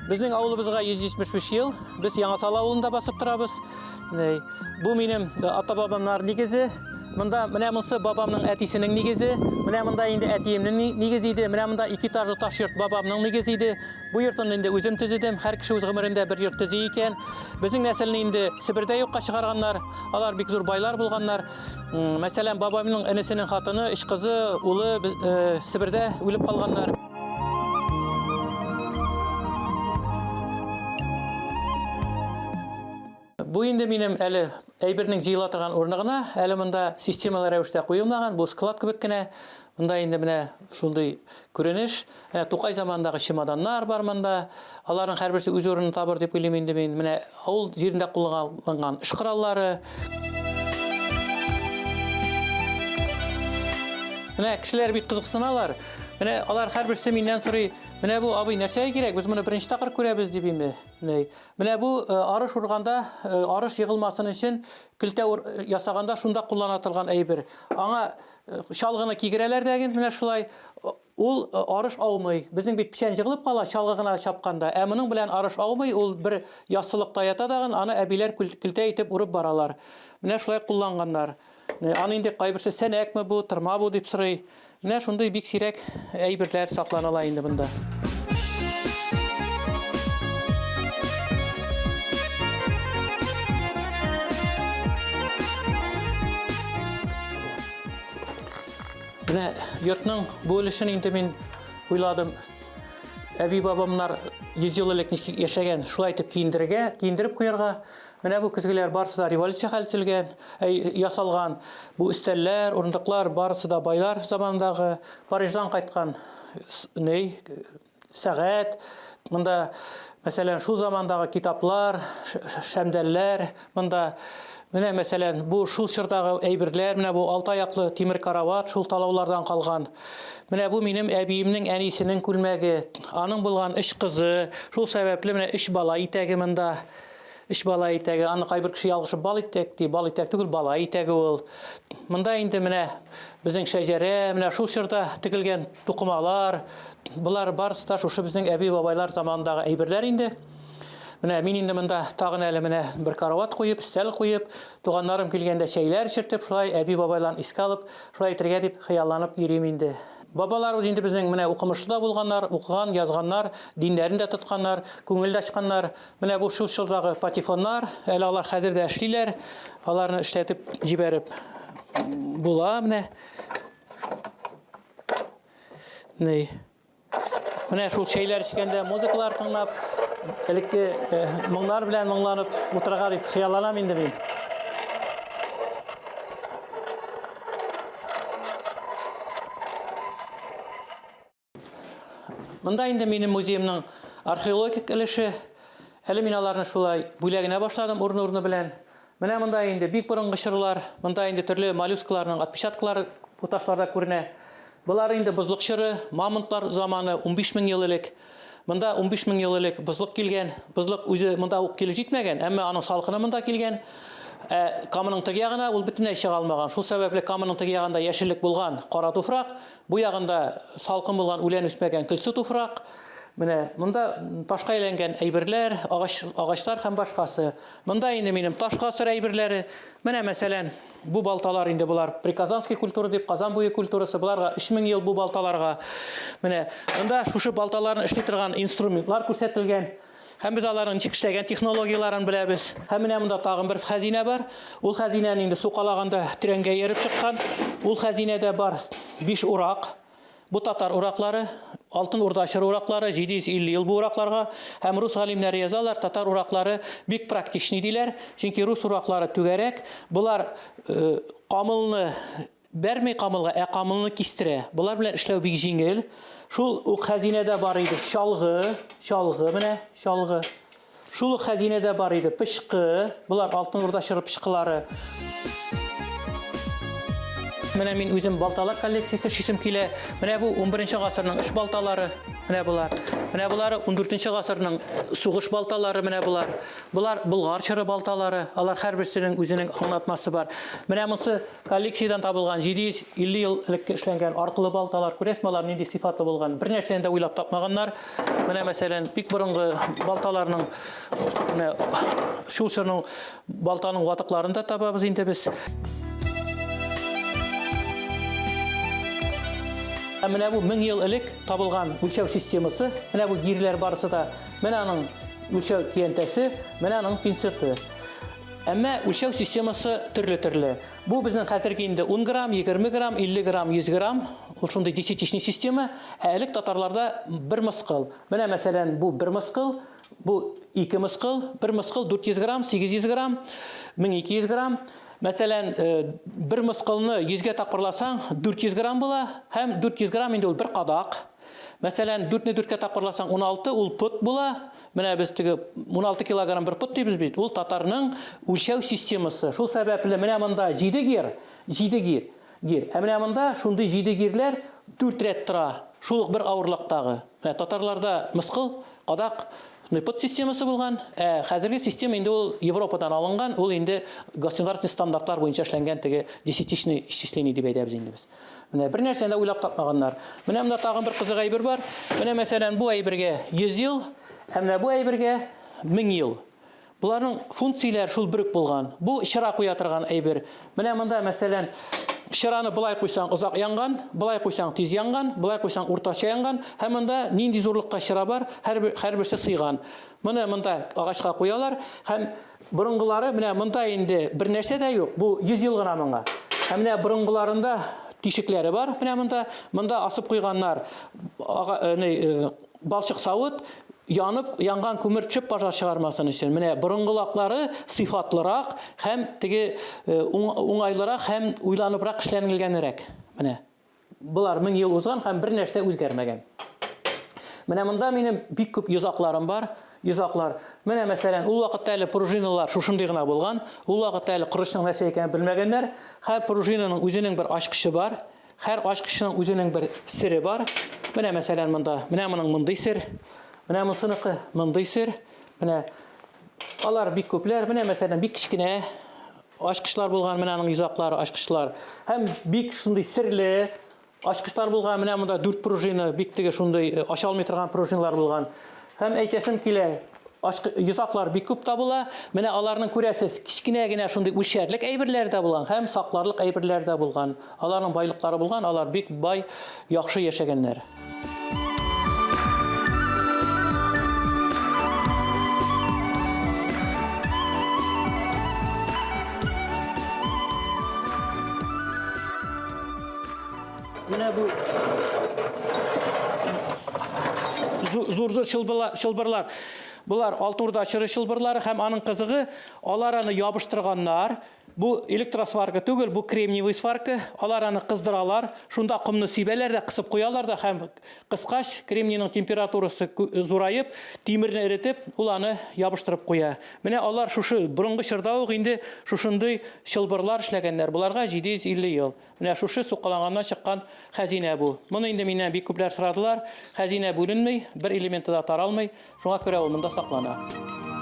Безнең авылыбызга 175 ел. Без Яңасал авылында басып торабыз. Бу минем ата-бабамнар нигезе. Монда менә монсы бабамның әтисенең нигезе. Менә монда инде әтиемнең нигезе иде. Менә монда ике этажлы таш йорт бабамның нигезе иде. Бу йортны инде үзем төзедем. Һәр кеше үз гомерендә бер йорт төзи икән. Безнең нәселне инде Себердә юкка чыгарганнар. Алар бик зур байлар булганнар. Мәсәлән, бабамның энесенең хатыны, өч кызы, улы Себердә үлеп калганнар. Бу инде минем әле әйбернең җыела торган урыны гына, әле монда системалы рәвештә куелмаган, бу склад кебек кенә. Монда инде менә шундый күренеш. Менә Тукай заманындагы чемоданнар бар монда. Аларның һәрберсе үз урынын табыр дип уйлыйм инде мин. Менә авыл җирендә кулланылган эш кораллары. Менә кешеләр бик кызыксыналар. Менә алар һәрберсе миннән сорый, менә бу абый нәрсәгә кирәк? Без моны беренче тапкыр күрәбез дип инде. Менә бу арыш урганда, арыш егылмасын өчен көлтә ясаганда шунда куллана торган әйбер. Аңа чалгыны кигерәләр дә менә шулай. Ул арыш аумый. Безнең бит печән җыгылып кала чалгы гына чапканда. Ә моның белән арыш аумый, ул бер яссылыкта ята дагын, аны әбиләр көлтә итеп урып баралар. Менә шулай кулланганнар. Аны инде кайберсе сәнәкме бу, тырма бу дип сорый. Менә шундый бик сирәк әйберләр сакланыла инде монда. Менә йортның бу өлешен инде мин уйладым. Әби-бабамнар 100 ел элек ничек яшәгән, шулай итеп киендерергә, киендереп куярга. Менә бу көзгеләр барысы да революция хәл ителгән, ясалган. Бу өстәлләр, урындыклар барысы да байлар заманындагы. Париждан кайткан ни, сәгать. Монда, мәсәлән, шул замандагы китаплар, шәмдәлләр, монда менә, мәсәлән, бу шул чордагы әйберләр, менә бу алты аяклы тимер карават шул талаулардан калган. Менә бу минем әбиемнең әнисенең күлмәге. Аның булган өч кызы, шул сәбәпле менә өч бала итәге монда. Өч бала итәге, аны кайбер кеше ялгышып бал итәк ди, бал итәк түгел, бала итәге ул. Монда инде менә безнең шәҗәрә, менә шул чорда тегелгән тукымалар, болар барысы да шушы безнең әби-бабайлар заманындагы әйберләр инде. Менә мин инде монда тагын әле менә бер карават куеп, өстәл куеп, туганнарым килгәндә чәйләр эчертеп, шулай әби-бабайларны искә алып, шулай итергә дип хыялланып йөрим инде. Бабаларыбыз инде безнең менә укымышлы да булганнар, укыган, язганнар, диннәрен дә тотканнар, күңел дә ачканнар. Менә бу шул чордагы патефоннар, әле алар хәзер дә эшлиләр. Аларны эшләтеп җибәреп була менә. Ни. Менә шул чәйләр эчкәндә музыкалар тыңлап, элекке моңнар белән моңланып утырырга дип хыялланам инде мин. Монда инде минем музеемның археологик өлеше. Әле мин аларны шулай бүлә генә башладым урыны-урыны белән. Менә монда инде бик борынгы чорлар, монда инде төрле моллюскларның отпечаткалары бу ташларда күренә. Болар инде бозлык чоры, мамонтлар заманы, 15 мең ел элек. Монда 15 мең ел элек бозлык килгән. Бозлык үзе монда ук килеп җитмәгән, әмма аның салкыны монда килгән. Ә Каманың теге ягына ул бөтенләй чыга алмаган. Шул сәбәпле Каманың теге ягында яшеллек булган кара туфрак, бу ягында салкын булган үлән үсмәгән көлсу туфрак. Менә монда ташка әйләнгән әйберләр, агач, агачлар һәм башкасы. Монда инде минем таш гасыр әйберләре. Менә мәсәлән, бу балталар инде болар приказанский культура дип, Казан буе культурасы, боларга 3000 ел бу балталарга. Менә монда шушы балталарны эшли торган инструментлар күрсәтелгән. Һәм без аларның ничек эшләгән технологияләрен беләбез. Һәм менә монда тагын бер хәзинә бар. Ул хәзинәне инде сукалаганда тирәнгә ерып чыккан. Ул хәзинәдә бар 5 урак. Бу татар ураклары, Алтын Урда чоры ураклары, 750 ел бу уракларга. Һәм рус галимнәре язалар, татар ураклары бик практичный диләр. Чөнки рус ураклары түгәрәк. Болар камылны бәрми камылга, ә камылны кистерә. Болар белән эшләү бик җиңел. Шул ук хәзинәдә бар иде чалгы, чалгы менә, чалгы. Шул ук хәзинәдә бар иде пычкы, болар Алтын Урда чоры пычкылары. Менә мин үзем балталар коллекциясе эшлисем килә. Менә бу 11 гасырның эш балталары. Менә болар. Менә болары 14 гасырның сугыш балталары менә болар. Болар Болгар чоры балталары. Алар һәрберсенең үзенең аңлатмасы бар. Менә монысы коллекциядән табылган 750 ел элек эшләнгән аркылы балталар. Күрәсезме, алар нинди сыйфатлы булган. Бер нәрсәне дә уйлап тапмаганнар. Менә мәсәлән, бик борынгы балталарның менә шул чорның балтаның ватыкларын да табабыз инде без. Ә менә бу 1000 ел элек табылган үлчәү системасы, менә бу гирләр барысы да, менә аның үлчәү киянтәсе, менә аның пинцеты. Әмма үлчәү системасы төрле-төрле. Бу безнең хәзерге инде 10 грамм, 20 грамм, 50 грамм, 100 грамм, ул шундый десятичный система. Ә элек татарларда бер мыскыл. Менә мәсәлән, бу бер мыскыл, бу ике мыскыл, бер мыскыл 400 грамм, 800 грамм, 1200 грамм. Мәсәлән, бер мыскылны 100гә тапкырласаң, 400 грамм була, һәм 400 грамм инде ул бер кадак. Мәсәлән, 4-не 4-кә тапкырласаң, 16, ул пот була. Менә без теге 16 килограмм бер пот дибез бит, ул татарның үлчәү системасы. Шул сәбәпле менә монда 7 гир, 7 гир, гир. Ә менә монда шундый 7 гирләр 4 рәт тора, шул ук бер авырлыктагы. Менә татарларда мыскыл, кадак, шундый пот системасы булган. Ә хәзерге система инде ул Европадан алынган, ул инде государственный стандартлар буенча эшләнгән теге десятичный исчисление дип әйтәбез инде без. Менә бер нәрсәне дә уйлап тапмаганнар. Менә монда тагын бер кызык әйбер бар. Менә мәсәлән, бу әйбергә 100 ел, ә менә бу әйбергә 1000 ел. Боларның функцияләре шул бер үк булган. Бу чыра куя торган әйбер. Менә монда, мәсәлән, чыраны болай куйсаң озак янган, болай куйсаң тиз янган, болай куйсаң уртача янган. Һәм монда нинди зурлыкта чыра бар, һәрбер һәрберсе сыйган. Моны монда агачка куялар һәм борынгылары менә монда инде бер нәрсә дә юк. Бу 100 ел гына моңа. Ә менә борынгыларында тишекләре бар. Менә монда монда асып куйганнар ага, э, ни, э, балчык савыт, янып, янган күмер төшеп пожар чыгармасын өчен. Менә борынгылаклары сыйфатлырак һәм теге э, уңайлырак һәм уйланыбрак эшләнелгәнрәк. Менә. Болар 1000 ел узган һәм бер нәрсә үзгәрмәгән. Менә монда минем бик күп йозакларым бар. Йозаклар. Менә мәсәлән, ул вакытта әле пружиналар шушындый гына булган. Ул вакытта әле корычның нәрсә икәнен белмәгәннәр. Һәр пружинаның үзенең бер ачкычы бар. Һәр ачкычның үзенең бер сере бар. Менә мәсәлән монда, менә моның мондый сер, менә монсыныкы мондый сер. Менә алар бик күпләр. Менә мәсәлән бик кечкенә ачкычлар булган, менә аның йозаклары, ачкычлар. Һәм бик шундый серле ачкычлар булган. Менә монда дүрт пружина, бик теге шундый э, ача алмый торган пружиналар булган. Һәм әйтәсем килә, йозаклар бик күп табыла. Менә аларның күрәсез, кечкенә генә шундый үлчәрлек әйберләре дә булган һәм сакларлык әйберләре дә булган. Аларның байлыклары булган, алар бик бай, яхшы яшәгәннәр. Менә бу зур-зур чылбырлар. Болар Алтын Урда чоры чылбырлары һәм аның кызыгы, алар аны ябыштырганнар. Бу электросварка түгел, бу кремниевый сварка. Алар аны кыздыралар, шунда комны сибәләр дә, кысып куялар да һәм кыскач, кремнийның температурасы зураеп, тимерне эретеп, ул аны ябыштырып куя. Менә алар шушы борынгы чорда ук инде шушындый чылбырлар эшләгәннәр. Боларга 750 ел. Менә шушы сукаланганнан чыккан хәзинә бу. Моны инде миннән бик күпләр сорадылар. Хәзинә бүленми, бер элементы да таралмый. Шуңа күрә ул монда саклана.